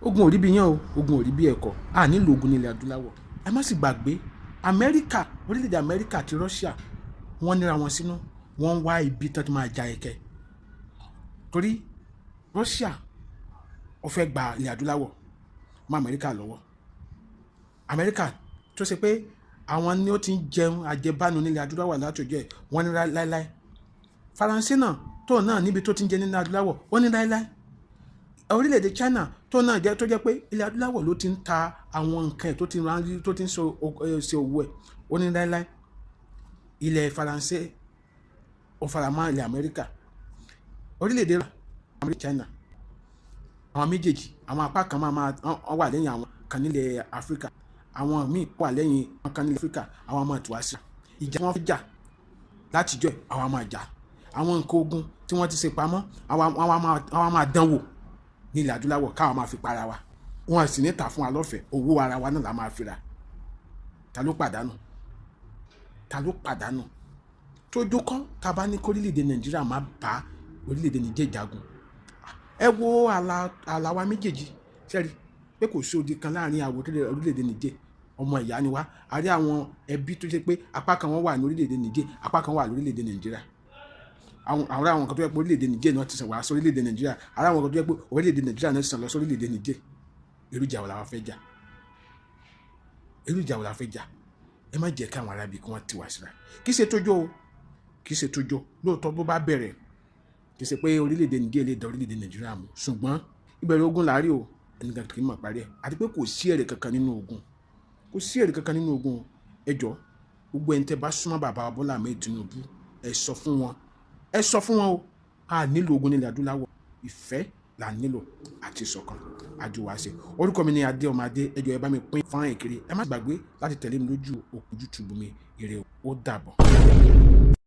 Ogun ò rí bí yán o, ogun ò rí bí ẹ̀kọ́. A nílò ogun nílẹ̀ adúláwọ̀. Ẹ má sì gbàgbé, Amẹ́ríkà, orílẹ̀-èdè Amẹ́ríkà àti Russia, wọ́n níra wọn sínú, wọ́n ń wá ibi tó ti máa ja ẹ̀kẹ́, torí Russia, ó fẹ́ gba ilẹ̀ adúláwọ̀ mọ́ Amẹ́ríkà lọ́wọ́. Amẹ́ríkà tó ṣe pé àwọn ni ó ti ń jẹun àjẹbánu nílẹ̀ adúláwọ̀ láti ọjọ́ ẹ̀, wọ́n ní láéláé. Faransé náà, tó náà níbi tó ti ń jẹ nílẹ̀ adúláwọ̀, wọ́n ní láéláé. Orílẹ̀-èdè China, tó náà jẹ́ tó jẹ́ pé ilẹ̀ adúláwọ̀ ló ti ń ta àwọn nǹkan ẹ̀, tó ti ń tó ti ń ṣe òwò ẹ̀, ó ní láéláé. Ilẹ̀ Faransé, ó faramọ́ ilẹ̀ Amẹ́ríkà. Orílẹ̀-èdè Amẹ́ríkà, China, àwọn méjèèjì, àwọn apá kan máa wọ́n wà lẹ́yìn àwọn kan nílẹ̀ Áfíríkà, àwọn míì wà lẹ́yìn àwọn kan nílẹ̀ Áfíríkà. Àwọn máa tù wá sí ìjà wọn fi jà látijọ́. Àwọn máa jà àwọn nǹkan ogun tí wọ́n ti ṣe pamọ́, àwọn máa dánwò ní ilẹ̀ adúláwọ̀, káwọn máa fi para wa. Wọn sì ní ta fún wa lọ́fẹ̀ẹ́, owó ara wa náà la máa fi rà. Ta ló pàdánù? Ta ló pàdánù? Tójú kọ́ tá a bá ní kórílẹ̀-èdè Nàìjíríà má bá orílẹ̀-èdè Níjẹ̀ jagun. Ẹ wo ààlà wa méjèèjì, sẹ́rí pé kò sí odi kan láàrin àwọn orílẹ̀-èdè Níjẹ̀. Ọmọ ìyá ni wá. A rí àwọn ẹbí tó ṣe pé apá kan wọn wà ní orílẹ̀-èdè Níjẹ̀, apá kan wà lórílẹ̀-èdè Nàìjíríà. Àwọn kan tó yẹ pé orílẹ̀-èdè Níjẹ̀ náà ti sàn wá sí orílẹ̀-èdè Nàìjíríà, àrà àwọn kan tó yẹ pé orílẹ̀-èdè Nàìjíríà náà ti sàn lọ sí orílẹ̀-èdè Níjẹ̀. Irú ìjà wo la wá fẹ́ jà? Irú ìjà wo la fẹ́ jà? Ẹ má jẹ́ káwọn arábì kí wọ́n ti wá síra. Kì í ṣe tójó o, kì í ṣe tójó. Lóòótọ́, bó bá bẹ̀rẹ̀, kì í ṣe pé orílẹ̀-èdè Níjẹ̀ lè da orílẹ̀-èdè Nàìjíríà mú, ṣùgbọ́n ìbẹ̀rẹ̀ ogun láàrí o, ẹnìkan kì í mọ̀ parí ẹ̀, àti pé kò sí èrè kankan nínú ogun, kò sí èrè kankan nínú ogun. Ẹ jọ̀ọ́, gbogbo ẹni tẹ́ bá súnmọ́ bàbá Bọ́lá Ahmed Tinubu, ẹ sọ fún wọn, ẹ sọ fún wọn o, a nílò ogun nílẹ̀ adúláwọ̀. Ìfẹ́ là nílò àti ìṣọ̀kan àjùwàṣe. Orúkọ mi ni Adé ọmọ Adé. Ẹ jọ̀ọ́, ẹ bá mi pín fọ́nrán ìkiri. Ẹ má gbàgbé láti tẹ̀lé mi lójú òpó YouTube mi. Ire, ó dàbọ̀.